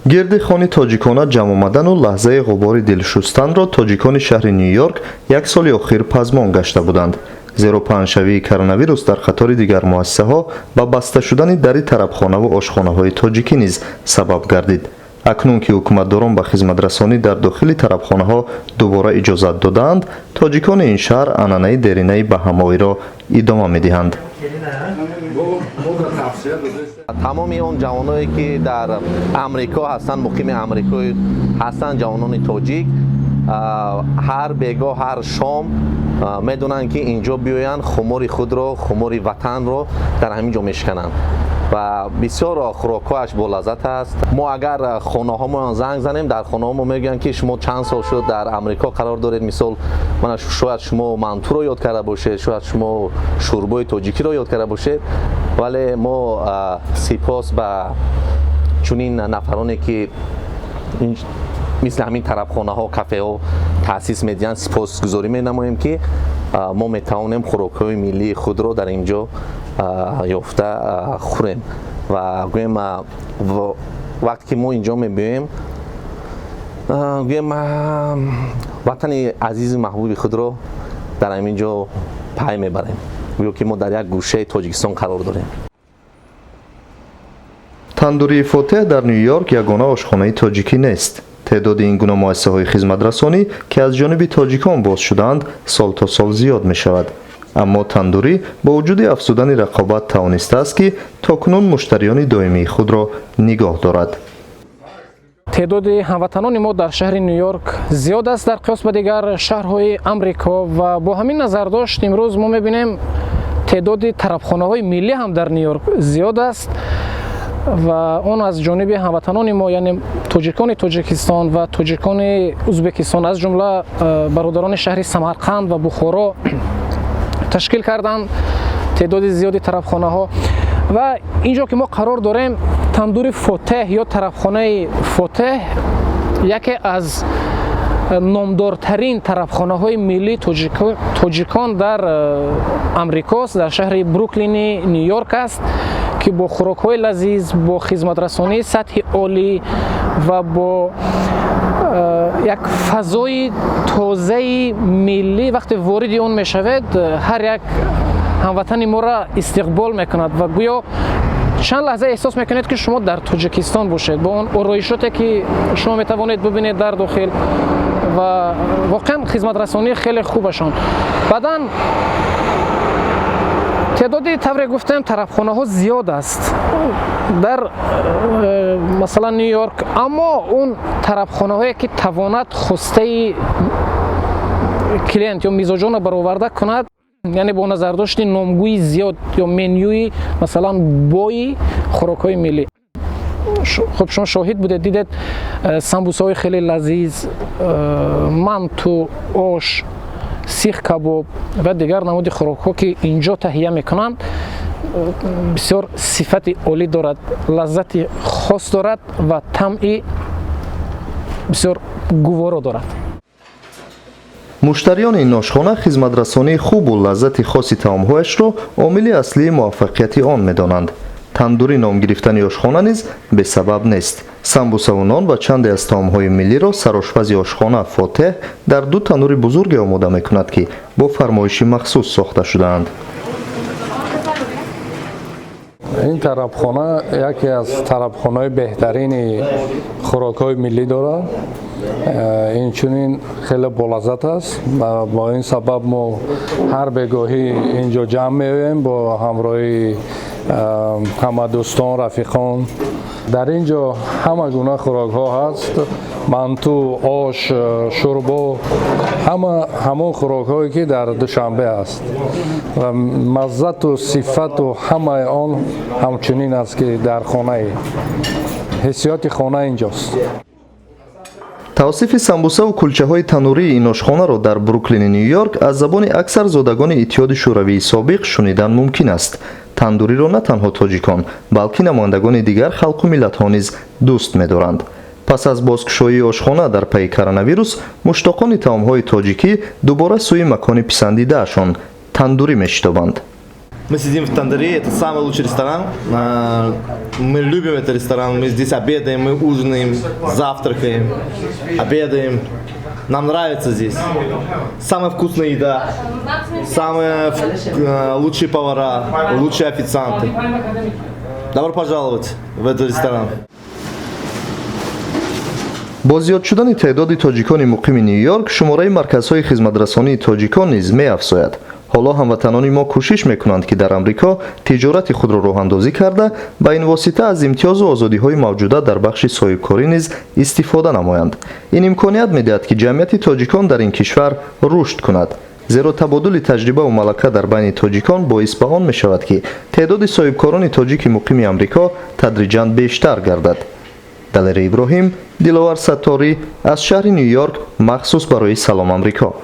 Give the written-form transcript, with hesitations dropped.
Гирди хони тоҷикона ҷамъ омадану лаҳзаи ғубори дилшустанро тоҷикони шаҳри Ню-Йорк як соли охир пазмон гашта буданд. Зеро паҳншавии коронавирус дар қатори дигар муассисаҳо ба баста шудани дари тарабхонаву ошхонаҳои тоҷикӣ низ сабаб гардид. Акнун ки ҳукуматдорон ба хизматрасонӣ дар дохили тарабхонаҳо дубора иҷозат додаанд, тоҷикони ин шаҳр анъанаи деринаи баҳамоиро идома медиҳанд. Тамоми он ҷавоное ки дар Амрико ҳастанд, муқими Амрико ҳастанд, ҷавонони тоҷик ҳар бегоҳ, ҳар шом медонанд, ки инҷо биёянд, хумори худро, хумори ватанро дар ҳамин ҷо мешикананд ва бисёр хӯрокҳояш болаззат аст. Мо агар хонаҳомон занг занем, дар хонаҳо мо мегӯянд, ки шумо чанд сол шуд дар Амрико қарор доред. Мисол, мана, шояд шумо мантуро ёд карда бошед, шояд шумо шӯрбои тоҷикиро ёд карда бошед, вале мо сипос ба чунин нафароне, ки мисли ҳамин тарабхонаҳо, кафеҳо таъсис медиҳанд, сипосгузорӣ менамоем, ки мо метавонем хӯрокҳои миллии худро дар ин ҷо ёфта хӯрем ва гӯем, вақте ки мо инҷо мебиёем, гӯем, ватани азизи маҳбуби худро дар ҳамин ҷо пай мебарем, гӯё ки мо дар як гӯшаи Тоҷикистон қарор дорем. Тандурии Фотеҳ дар Ню-Йорк ягона ошхонаи тоҷикӣ нест. Теъдоди ин гуна муассисаҳои хизматрасонӣ, ки аз ҷониби тоҷикон боз шудаанд, сол то сол зиёд мешавад. Аммо тандурӣ бо вуҷуди афзудани рақобат тавонистааст, ки то кунун муштариёни доимии худро нигоҳ дорад. Теъдоди ҳамватанони мо дар шаҳри Ню-Йорк зиёд аст дар қиёс ба дигар шаҳрҳои Амрико ва бо ҳамин назардошт имрӯз мо мебинем, теъдоди тарабхонаҳои миллӣ ҳам дар Ню-Йорк зиёд аст ва он аз ҷониби ҳамватанони мо, яъне тоҷикони Тоҷикистон ва тоҷикони Ӯзбекистон, аз ҷумла бародарони шаҳри Самарқанд ва Бухоро ташкил карданд теъдоди зиёди тарабхонаҳо. Ва инҷо ки мо қарор дорем, тандури Фотеҳ ё тарабхонаи Фотеҳ яке аз номдортарин тарабхонаҳои миллии тоҷикон дар Амрикост, дар шаҳри Бруклини Ню-Йорк аст, ки бо хӯрокҳои лазиз, бо хизматрасонии сатҳи олӣ ва бо як фазои тозаи миллӣ, вақте вориди он мешавед, ҳар як ҳамватани моро истиқбол мекунад ва гӯё чанд лаҳза эҳсос мекунед, ки шумо дар Тоҷикистон бошед, бо он ороишоте, ки шумо метавонед бубинед дар дохил ва воқеан хизматрасонии хеле хубашон. Баъдан теъдоди, тавре гуфтем, тарабхонаҳо зиёд аст дар масалан Ню-Йорк, аммо он тарабхонаҳое, ки тавонад хостаи клиент ё мизоҷонро бароварда кунад, яъне бо назардошти номгӯи зиёд ё менюи масалан бои хӯрокҳои миллӣ. Хуб, шумо шоҳид будед, дидед, самбусаҳои хеле лазиз, манту, ош, сих кабоб ва дигар намуди хӯрокҳо, ки инҷо таҳия мекунанд, бисёр сифати олӣ дорад, лаззати хос дорад ва таъми бисёр гуворо дорад. Муштариёни ин ошхона хизматрасонии хубу лаззати хоси таомҳояшро омили аслии муваффақияти он медонанд. Тандурӣ ном гирифтани ошхона низ бесабаб нест. Самбусаву нон ва чанде аз таомҳои миллиро сарошпази ошхона Фотеҳ дар ду танури бузурге омода мекунад, ки бо фармоиши махсус сохта шудаанд. Ин тарабхона яке аз тарабхонаҳои беҳтарини хӯрокҳои миллӣ дорад, инчунин хеле болаззат аст. Бо ин сабаб мо ҳар бегоҳӣ инҷо ҷамъ меоем бо ҳамроҳии ҳама дӯстон, рафиқон. Дар ин ҷо ҳама гуна хӯрокҳо ҳаст: манту, ош, шӯрбо, ҳама ҳамон хӯрокҳое, ки дар Душанбе аст, ва маззату сифату ҳамаи он ҳамчунин аст, ки дар хонаи ҳиссиёти хона инҷост. Тавсифи самбусаву кулчаҳои танурии ин ошхонаро дар Бруклини Ню-Йорк аз забони аксар зодагони Иттиҳоди Шӯравии собиқ шунидан мумкин аст. Тандуриро на танҳо тоҷикон, балки намояндагони дигар халқу миллатҳо низ дӯст медоранд. Пас аз бозкушоии ошхона дар пайи коронавирус, муштоқони таомҳои тоҷикӣ дубора сӯи макони писандидаашон, тандурӣ, мешитобанд. Мы сидим в Тандыре, это самый лучший ресторан. Мы любим этот ресторан, мы здесь обедаем, мы ужинаем, завтракаем, обедаем. Нам нравится здесь. Самая вкусная еда, самые лучшие повара, лучшие официанты. Добро пожаловать в этот ресторан. Бо зиёд шудани теъдоди тоҷикони муқими Ню-Йорк, шумораи марказҳои хизматрасонии тоҷикон низ меафзояд. Ҳоло ҳамватанони мо кӯшиш мекунанд, ки дар Амрико тиҷорати худро роҳандозӣ карда, ба ин восита аз имтиёзу озодиҳои мавҷуда дар бахши соҳибкорӣ низ истифода намоянд. Ин имконият медиҳад, ки ҷамъияти тоҷикон дар ин кишвар рушд кунад, зеро табодули таҷрибаву малака дар байни тоҷикон боис ба он мешавад, ки теъдоди соҳибкорони тоҷики муқими Амрико тадриҷан бештар гардад. Далери Иброҳим, Диловар Сатторӣ аз шаҳри Ню Йорк, махсус барои Салом Амрико.